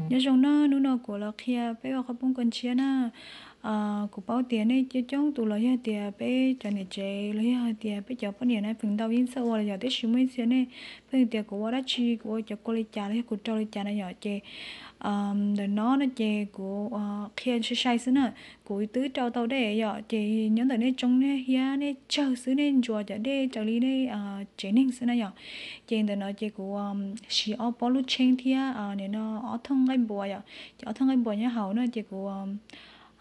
Nyob zoo na, hnub no kuv los qhia peb ua qhob poob kua ntshiab na. Kuv paub tias nej coob coob tus los yog tias peb cov niam tsev los yog hais tias peb cov poj niam na feem ntau yeej txawj ua los yom, tiam sis muaj ib txhia nej pheej tias kuv ua dab tsi, kuv ua cov kua li cas los yog kuv rau li cas na yom. Ces ntawm no no ces kuv qhia sai sai xwb na. Kuv twb rau tau dej yom, ces nyob ntawm nej tsoo nej hiab nej tsawg xwb, nej ntsuas cov dej raws li nej tsev neeg xwb na yom. Ces ntawm no ces kuv siv ob pob lub tsheeb thiab nim no ob thooj nqaij npuas yom. Ces ob thooj nqaij npuas nyob hauv no ces kuv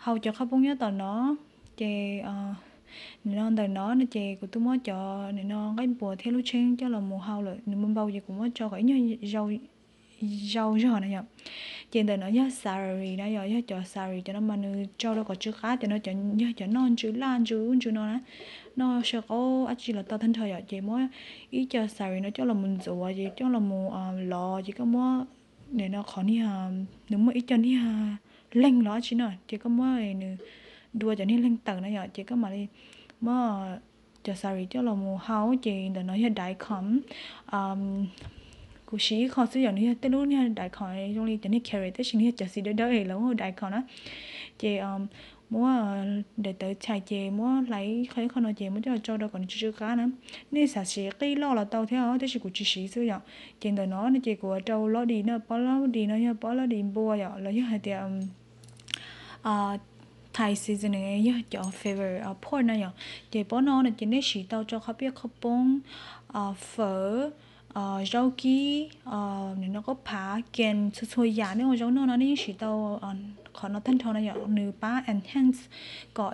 hau cov qhob poob nyob tom no. Ces nim no ntawm no no ces kuv twb muab cov nim no nqaij npuas thiab lub tsheeb coj los mus hau lawm, nws npau ces kuv muab tso kom ib nyuag zau zog na yom. Ces ntawm no yog celery na yom, yog cov celery cov no mas nws tso rau kom tsw qab, cov no yog cov noj ntsw laj ntsw ub ntsw no na, noj saw qaub dab tsi los tau tag nrho yom. Ces muab ib co celery no coj los mus ntxuav ces coj los mus lov ces koj muab nim no qhov niag, nws muaj ib co niag leeg los dab tsi no ces koj muab nws dua cov niag leeg tawm na yom, ces koj mam li muab cov celery coj los mus hau. Ces ntawm no yog daim khom, kuv siv ib qho xwb yom, nws yog tej lub niag daim khom zoo li cov niag carrot tab sis nws yog cov xim dawb dawb es lawv hu daim khom na. Ces muab daim tawv chais ces muab hlais ib qho ib qho no ces muab coj los tsau rau kom nws tsw tsw qab na. Nej xav siv qij loj los tau thiab os, tab sis kuv tsis siv xwb yom. Ces ntawm no no ces kuv rau lab dis no, pob lab dis no yog pob lab dis npua yom, los yog hais tias Thai seasoning yog cov flavor pork na yom. Ces pob no no ces nej siv tau rau qhov peb qhob poob, fawm, zaub kib, nim no qaub phav, kem, txhua txhua yam nej ua zaub noj no nej yeej siv tau qhov no tag nrho na yom. Nws pab enhance kom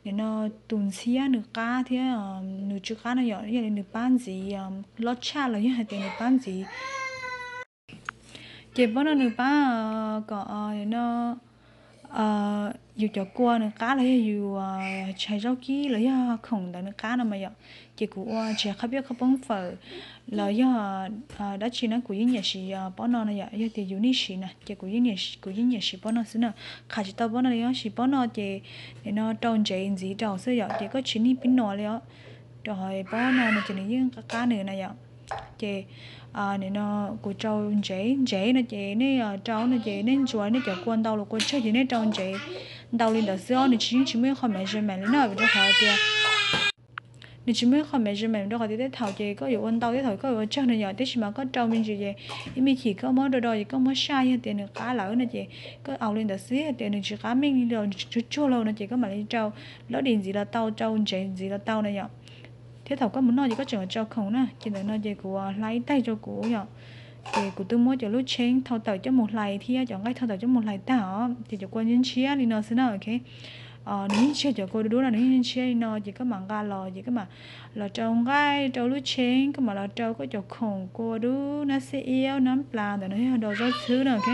nim no tus ntxhiab nws qab thiab nws tsw qab no yom, yog li nws pab ntxiv lob tshaj los yog hais tias nws pab ntxiv Ces pob no nws pab kom no yus cov kua nws qab los yog yus tshais zaub kib los yog khoom ntawd nws qab no mas yom. Ces kuv ua tsis qhab piab qhab poob fawm los yog dab tsi na kuv yeej nyiam siv pob no na yom. Yog tias yus nej siv na ces kuv yeej nyiam siv pob no xwb na. Qhov tsis tau pob no li os, siv pob no ces nim no rau ntsev ntxiv rau xwb yom, ces koj tsis nej pib nua li os. Rau qhov pob no no ces nws yeej qab nws na yom. Ces nim no kuv rau ntsev, ntsev no ces nej rau no ces nej ntsuas nej cov kua ntau los kua tsawg ces nej rau ntsev ntau li ntawd xwb os. Nws tsis, yeej tsis muaj ib qho measurement li na, vim rau qhov tias nws tsis muaj ib qho measurement rau qhov tias tej thaum ces koj yuav ua ntau tej thaum koj yuav ua tsawg no yom. Tab sis mas koj rau me ntsis ces ib me chim koj muab do do ces koj muab saj, yog tias nws qab lawm no ces koj au li ntawd xwb. Yog tias nws tsis qab meej li los tsuag tsuag lauj no ces koj mam li rau lab dis ntxiv los tau, rau ntsev ntxiv los tau na yom. Thiab thaum koj mus noj ces koj tseem rau khoom na. Ces ntawm no ces kuv hlais ib taig rau kuv yom. Ces kuv twb muab cov lub tsheeb thau tawm coj mus hlais thiab cov nqaij thau tawm coj mus hlais tag os, ces cov kua ntshiab ntshiab li no xwb na, ok. Nws yeej tsis yog cov kua dub dub no, nws yeej ntshiab li no ces koj mam nqa los ces koj mam los rau nqaij rau lub tsheeb, koj mam los rau koj cov khoom kua dub, nab xib iab, nab plas, ntawm no yog do zaub txhwb na, ok.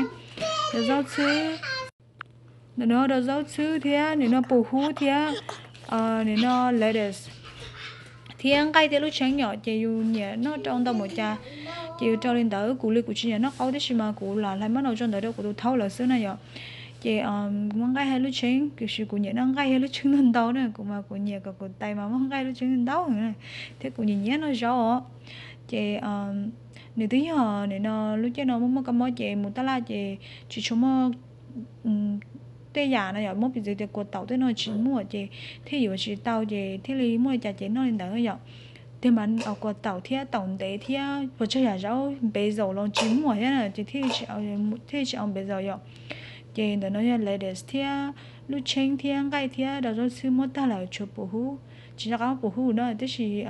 Do zaub txhwb, ntawm no do zaub txhwb thiab nim no pum hub thiab nim no lettuce thiab nqaij thiab lub tsheeb yom. Ces yus nyiam noj rau ntau npaum cas ces yus rau li ntawd. Kuv li kuv tsis nyiam noj qaub tab sis mas kuv lam hlais mab nau rau ntawd rau kuv tus thaub lawv xwb na yom. Ces muab nqaij thiab lub tsheeb, tiam sis kuv nyiam noj nqaij thiab lub tsheeb ntau ntau na, kuv mas kuv nyiam kom kuv tais mas muab nqaij lub tsheeb ntau na, thiab kuv nyiam nyiam noj zaub os. Ces nws twb yog nim no lub caij no muaj muaj kab mob ces mus taj laj ces tsis tshua muaj tej yam no yom, muab piv txwv tias kua taum tej no tsis muaj ces thiaj yuav tsis tau ces thiaj li muaj li cas ces noj li ntawd yom. Tiag mas kua taum thiab taum ntev thiab puas tsawg yam zaub npev zaum los tsis muaj thiab na ces thiaj tsis au npev zaum yom. Ces ntawm no yog lettuce thiab lub tsheeb thiab nqaij thiab do zaub txhwb muab tag lawm tshuav pum hub, tsis nco qab muab pum hub na tab sis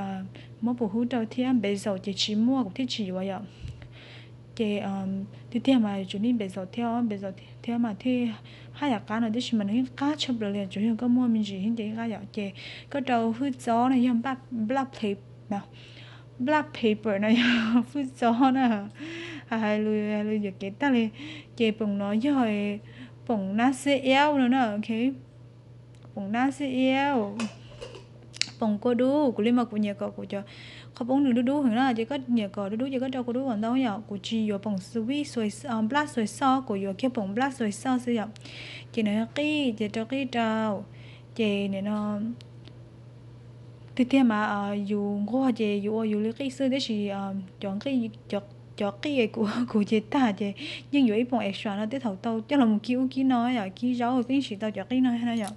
muab pum hub rau thiab npev zaum ces tsis muaj kuv thiaj tsis yuav yom. Ces tiag tiag mas yuav tsum nej npev zaum thiab, npev zaum thiab mas thiaj haj yam qab no tab sis mas nws yeej qab tshaj plaws li, tsuas yog koj muaj me ntsis thiab ces yeej qab yom. Ces koj rau hwj txob no yog black pepper, black pepper no yog hwj txob na, hais lus yuam kev tag li. Ces poom no yog poom nab xib iab no na, ok. Poom nab xib iab, poom kua dub, kuv li mas kuv nyiam kom kuv cov qhob poob nws dub dub heev na, ces koj nyiam kom dub dub ces koj rau kua dub kom ntau yom. Kuv tsis yuav poom sweet soy, black soy sauce, kuv yuav kiag poom black soy sauce xwb yom. Ces nws qij ces rau qij rau, ces nim no tiag tiag mas yus nquag ces yus ua yus li qij xwb tab sis cov nqij, cov cov qij kuv kuv ces tag ces yeej yuav ib poom extra no, tej thaum tau coj los mus kib ub kib no yom, kib zaub yeej siv tau cov qij no no yom.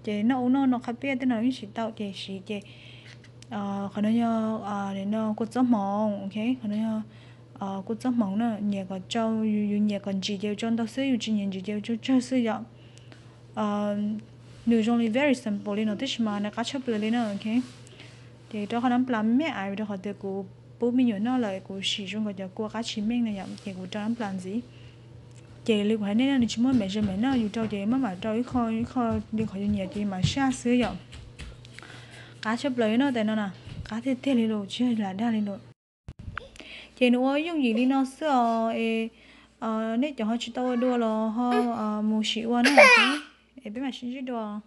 Ces noj ub noj no qhab piaj tej no yeej siv tau ces siv ces qhov no yog no kua txob hmoov, ok, qhov no yog kua txob hmoov na, nyias kom tsau, yus nyias kom ntsim ces yus tsau ntau xwb, yus tsis nyias ntsim ces yus tsau tsawg xwb yom. Nws zoo li very simple li no tab sis mas nws qab tshaj plaws li na, ok. Ces rau qhov nab plas me me ais rau qhov tias kuv pub me nyuam noj lawm, kuv sim zoo nkaus cov kua qab tsis meej na yom, ces kuv rau nab plas ntxiv. Ces li kuv hais nej no, nws tsis muaj measurement no, yus rau ces maj mam rau ib qho ib qho li qhov yus nyiam ces yus mam saj xwb yom. Qab tshaj plaws li no, tais no na, qab tiag tiag li lawm, tsis yog lam dag li lawm. Ces nws ua yooj yim li no xwb os. Nej cov ho tsis tau ua dua los ho mus sim ua na, es peb mam sib ntsib dua.